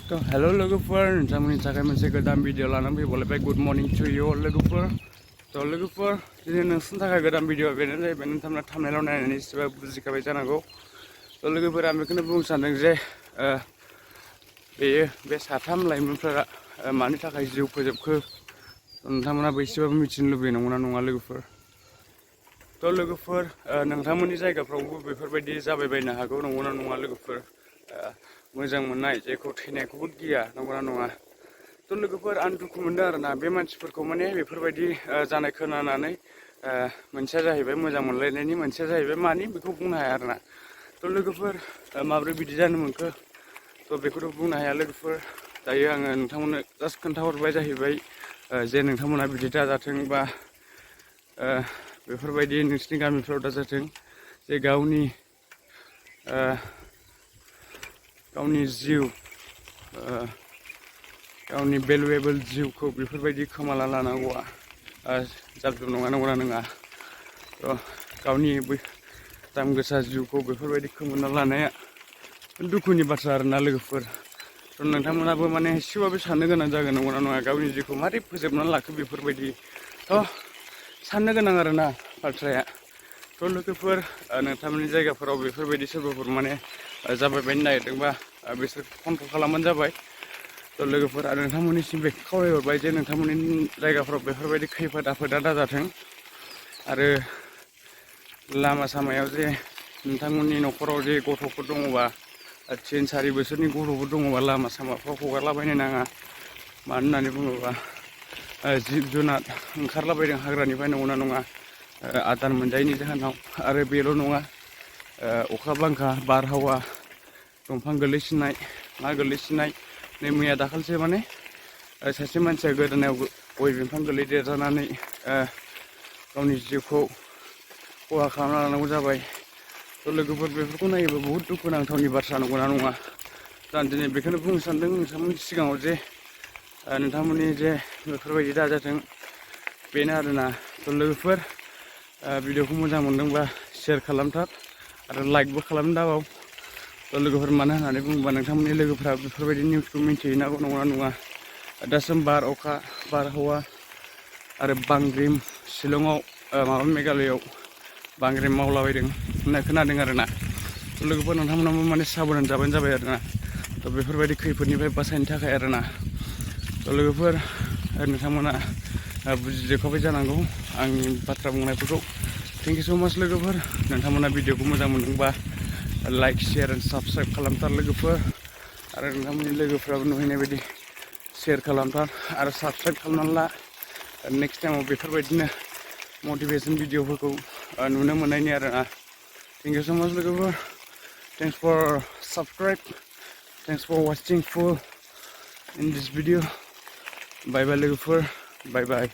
So hello lwgwpwr, nोंथांमोननि थाखाय मोनसे गोदान भिडिअ लानानै फैबावलायबाय good morning to you lwgwpwr। तो lwgwpwr दिनै नोंसोरनि थाखाय गोदान भिडिअ बेनो जाहैबाय नोंथांमोना थाम्बनेइलाव नायनानै एसेबाबो बुजिखाबाय जानांगौ। तो lwgwpwr आं बेखौनो बुंनो सानदों जे बे साथाम लाइमोनफोरा मानि थाखाय जिउ फोजोबखो नोंथांमोनाबो एसेबाबो मिथिनो लुबैयो नंगौना नङा lwgwpwr। तो lwgwpwr नोंथांमोननि जायगाफ्रावबो बेफोरबायदि जाबायबायनो हागौ नंगौना नङा lwgwpwr। मोजां मोननाय जेखौ थैनायखौबो गिया नंगौना नङा। तो lwgwpwr आं दुखु मोनदों आरोना बे मानसिफोरखौ माने बेफोरबायदि जानाय खोनानानै मोनसेया जाहैबाय मोजां मोनलायनायनि मोनसेया जाहैबाय मानि बेखौ बुंनो हाया आरोना। तो lwgwpwr माब्रै बिदि जानो मोनखो तो बेखौथ' बुंनो हाया lwgwpwr। दायो आङो नोंथांमोननो जास्ट खोन्थाहरबाय जाहैबाय जे नोंथांमोना बिदि दाजाथों बा बेफोरबायदि नोंसिनि गामिफ्राव दाजाथों जे गावनि जिउ गावनि भेलुएबल जिउखौ बेफोरबायदि खोमाना लानांगौआ जाजोब नंगौना नङा। तो गावनि दाम गोसा जिउखौ बेफोरबायदि खोमाना लानाया दुखुनि बाथ्रा आरोना lwgwpwr। तो नोंथांमोनाबो माने एसेबाबो साननो गोनां जागोन नंगौना नङा गावनि जिउखौ मारै फोजोबनानै लाखो बेफोरबायदि साननो गोनां आरोना बाथ्राया। तो lwgwpwr नोंथांमोननि जायगाफोराव बेफोरबायदि सोरबाफोर माने जाबायबायनो नागिरदोंबा बिसोर कन्ट्रल खालामबानो जाबाय। तो lwgwpwr आरो नोंथांमोननिसिम बेखौ खावलायहरबाय जे नोंथांमोननि जायगाफोराव बेफोरबायदि खैफोद आफोदा दाजाथों आरो लामा सामायाव जे नोंथांमोननि न'खराव जे गथ'फोर दङबा 3-4 बोसोरनि गथ'फोर दङबा लामा सामाफ्राव हगारलाबायनो नाङा। मानो होननानै बुङोबा जिब जुनार ओंखारलाबायदों हाग्रानिफ्राय नंगौना नङा आदार मोनजायैनि जाहोनाव। आरो बेल' नङा अखा बांखा बारहावा दंफां गोलैसिननाय मा गोलैसिननाय नै मैया दाखालिसो माने सासे मानसिया गोदोनायाव गय बिफां गोलैदेरजानानै गावनि जिउखौ खहा खालामना लानांगौ जाबाय। तो lwgwpwr बेफोरखौ नायोबा बहुद दुखुनांथावनि बाथ्रा नंगौना नङा। दा आं दिनै बेखौनो बुंनो सानदों नोंथांमोननि सिगाङाव जे नोंथांमोननि जे बेफोरबायदि दाजाथों बेनो आरोना। तो lwgwpwr भिडिअखौ मोजां मोनदोंबा शेयार खालामथार आरो लाइकबो खालामनो दाबाव। तो lwgwpwr मानो होननानै बुङोबा नोंथांमोननि लोगोफ्रा बेफोरबायदि निउसखौ मिन्थिहैनांगौ नंगौना नङा। दासिम बार अखा बारहावा आरो बांग्रिं शिलंआव माबा मेघालयआव बांग्रिं मावलाबायदों होननाय खोनादों आरोना। तो lwgwpwr नोंथांमोनाबो माने साबधान जाबानो जाबाय आरोना। तो बेफोरबायदि खैफोदनिफ्राय बासायनो थाखाय आरोना। तो lwgwpwr नोंथांमोना बुजिजोबखाबाय जानांगौ आंनि बाथ्रा बुंनायफोरखौ। Thank you so' much lwgwpwr। नोंथांमोना भिडिअखौ मोजां मोनदोंबा लाइक शेयार एन्ड साबस्क्राइब खालामथार lwgwpwr। आरो नोंथांमोननि लोगोफ्राबो नुहैनाय बायदि शेयार खालामथार आरो साबस्क्राइब खालामनानै ला नेक्स्ट टाइमाव बेफोरबायदिनो मटिभेसन भिडिअफोरखौ नुनो मोननायनि आरोना। Thank you so' much lwgwpwr। Thanks for subscribe thanks for watching full in this video. Bye bye lwgwpwr bye bye.